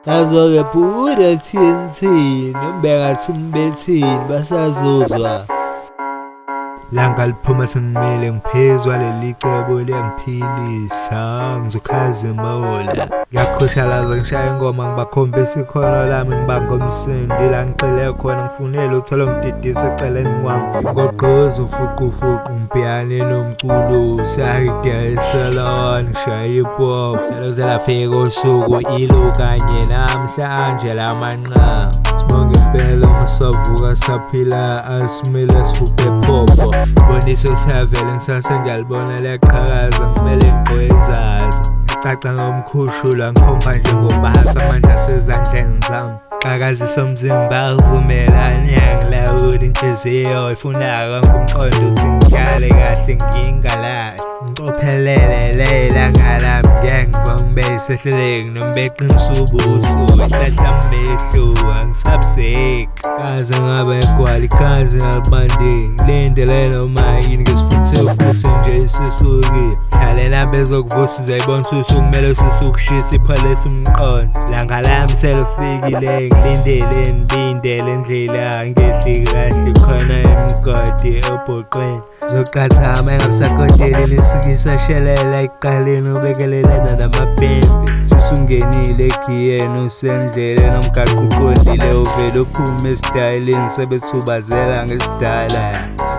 Nazo-ke bhuda TNT noma bengathi nibethini basazozwa. Langa liphuma sengimele ngiphezwa leli cebo liyangiphilisa ngizokhazimula. Ngiyaqhushalaza ngishaya ingoma ngibakhombisa ikhono lami ngibanga umsindi la ngigxile khona ngifune lutho longididisa eceleni kwami. Ngogqozi ufuqufuqu ngibhekane nomculo sayidayisela ngishaya hip-hop. Loze lafika usuku ilo kanye namhlanje lamanqa. Sibonge impela uma savuka saphila asimele sihubhe phopho. Boniso siyavela ngisase ngiyalibona liyaqhakaza ngimele ngigqoke izaza. Caca ngomkhushulwa ngikhomba njengobasa amandla asezandleni zami. Xakazisa umzimba uvumelani yangilawula inhliziyo ifuna konke umqondo uthi ngidlale kahle ngingalahli. Ngicophelele lelanga lami ngeke ngibe isehleleki noma beqinisa ubuso ihlahla amehlo angisabuseki. Kaze ngabe egwala ikaze ngalibandi ngilindele noma yini ngisifuthe futhi nje isisukile. Hlalela bezokuvusa uzayibona usukumele ususukushisa ipholisa umqondo. Langa lami selifikile ngilindele ngilindele indlela ngehli kahle khona imigodi obhoqweni. Zoqathama engabusakodeli lisuke isashelela ekuqaleni ubekelelana namabhembe. Usungenile egiyeni usendleleni umgaqo uqondile uvele uphume esitayeleni sebethubazela ngesidala.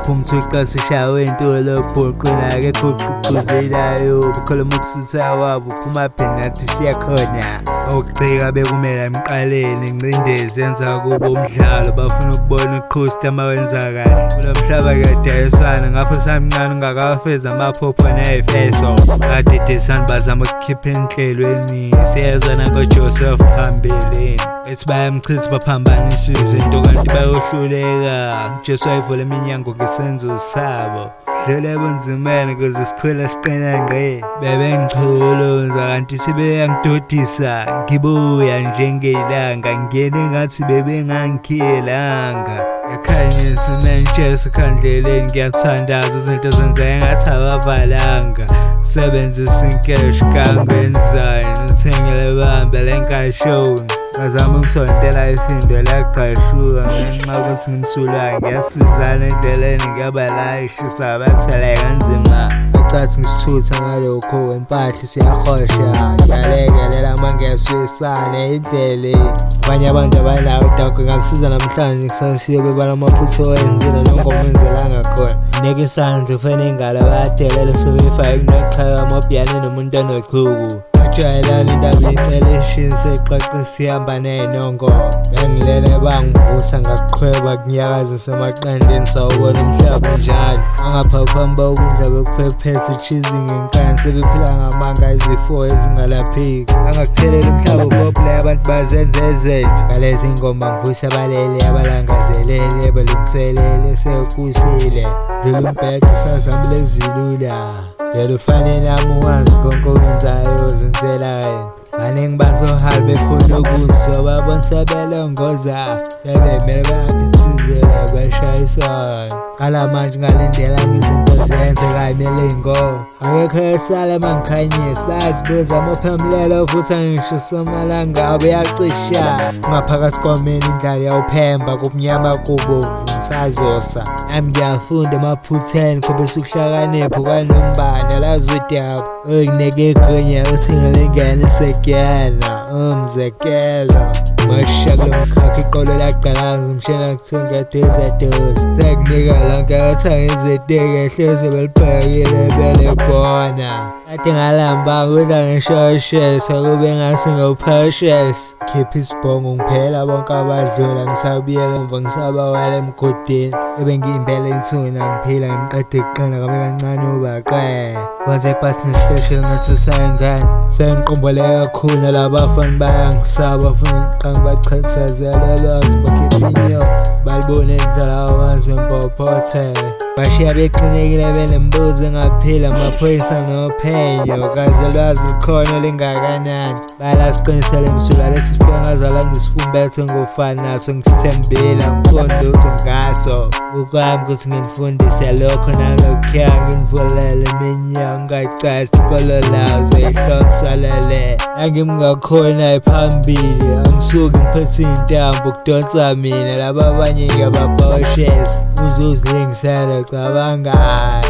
Phuma sishawe intolo obhoqweni akekho ogqugquzelayo bukhuluma ukusutha wabo phuma phi nathi siyakhona. Okugxeka bekumele emqaleni ingcindezi yenza kube umdlalo bafuna ukubona uqhusta uma wenza kahle. Kulo mhlaba kuyadayiswana ngapho samncane ungakawafezi amaphupho ney'feso. Badidisana bazama ukukhipha enhlelweni siyezwa nangoJoseph phambilini. Bethi bayamchitha baphambanisa izinto kanti bayohluleka. Jesu wayivula iminyango ngesenzo sabo. Dlula ebunzimeni ukuze sikhule siqina ngqi. Bebengichuluza kanti sebeyangidodisa ngibuya njengelanga ngingene ngathi bebengangikhiyelanga. Yakhanyisa imentshesi khandleleni ngiyathandaza izinto zenzeka ngathi abavalanga. Sebenzisa inkesho kangenzani uthengele bambe lenkashoni. Ngazama ukusondela ifindo lagqashuka ngenxa yokuthi ngimsulwa ngiyasizana endleleni ngiyabalayishisa bathwele kanzima. Ngecathi ngisithutha ngalokho impahla siyahosha ngiyalekelela uma ngiyaswisana endleleni. Abanye abantu abanawo dog ngamsiza namhlanje kusasa siyobe bala amaphutha owenzile nongomenzelanga khona. Nika isandla ufene ingalo bayadelela usuke ifake kunoqhaka amabhiyane nomuntu onochuku. Ajwayelana indaba icela ishisa exoxe sihamba ney'nongo. Bengilele bangivusa ngaqhweba kunyakazisa emaqandeni sawubona umhlaba unjalo. Angaphaphamba ukudla bekuphephetha ichizi ngenkani sebephila ngamanga izifo ezingalapheki. Angakuthelela umhlaba ubobule abantu bazenzezenje. Ngalezi ngoma ngivusa abalele abalangazelele balungiselele sekusile. Dlula umbhede usazamile ezilula. Vele ufane nami wazi konke okwenzayo uzenzela wena. Baningi bazohamba befuna ukuzwa babona sebelongoza bebemele bayaphithizela bashayisana. Qala manje ngalindela izinto zenzeka imilingo. Akekho esale mangikhanyisa bayazibuza amaphemulelo futhi angisho somalanga abuyacisha. Ngaphakathi kwamina indlala yawuphemba kumnyama kubomvu ngisazosa. Nami ngiyafunda emaphutheni khombisa ukuhlakanipha kwanombane lazi udaba. Unginike igunya uthi ngilingane sekuyena umzekelo. Masha kulo mkhakha iqolo lagqalaza umshini kuthunga duze duze. Sekunika lonke othenga izitiki hlezi belibhekile belibona. Kade ngalamba kudla ngishoshesa kube ngase ngophashesa. Khipha isibhongo ngiphela bonke abadlula ngisabuyela emva ngisabawela emgodini. Ebengiyimbela ithuna ngiphila ngiqede kuqina kabe kancane ubaqe. Wenze ibhasi ne-special ngathi usayingane. Sengiqomboleke kakhulu nalabafana bayangisaba funa ngiqange ngibachithazele lwazi bakhiphe inyoka. Balibone indlela abazimpophothe. Bashiya beqinekile benembuzo engaphila amaphoyisa nophenyo. Kaze lwazi lukhona lingakanani. Balasiqinisele msula lesi siphiwe ngazalwa ngisifumbethe ngofana naso ngisithembile angiqondi lutho ngaso. Kukwami ukuthi nginifundise lokho nalokhuya nginivulele iminyango ngacathi kolo lazo ihlonsolele. Angimngakhona phambili, angisuki ngiphethe iy'ntambo kudonsa mina, laba abanye ngiyababhosheza. Uzozilingisela cabangani,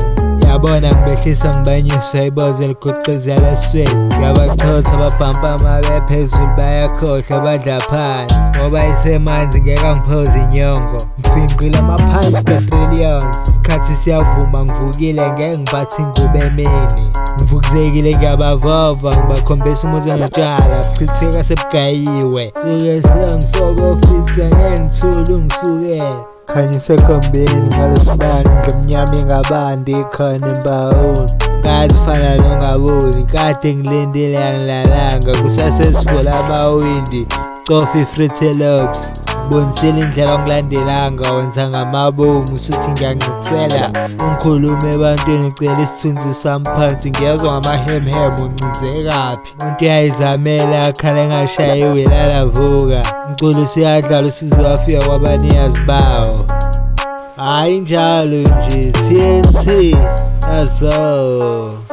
yabona ngibehlisa ngibanyusa iboza eliguqizela esweni. Ngiyabachotha ababhampa mabephezulu bayakhohlwa badla phansi, ngoba isemanzi ngeke angiphoze inyongo. Ngifinqile ama-punch the-trillions, isikhathi siyavuma ngivukile ngeke ngiphathe ingubo emini. Ngivukuzekile ngiyabavova ngibakhombisa umuzi onotshwala buchitheka sebugayiwe. Suke sengifokofisa ngeke ngithule ungisukele. Khanyisa ekhombeni ngalesibani ndlu emnyama ingabandi ikhona embawoni. Ngazi fana nongaboni kade ngilindile angilalanga kusasesivula amawindi cofa i-fruitelops. Bonisile indlela ongilandelanga wenza ngamabomu usuthi ngiyancisela ungikhulume ebantwini ucela isithunzi sami phansi ngiyezwa ngamahemhem uncinzekaphi. Umuntu uyayizamela akhala engashayiwe lalavuka umculo usuyadlala usize wafika kwabanikazi bawo. Hhayi njalo nje TNT that's all.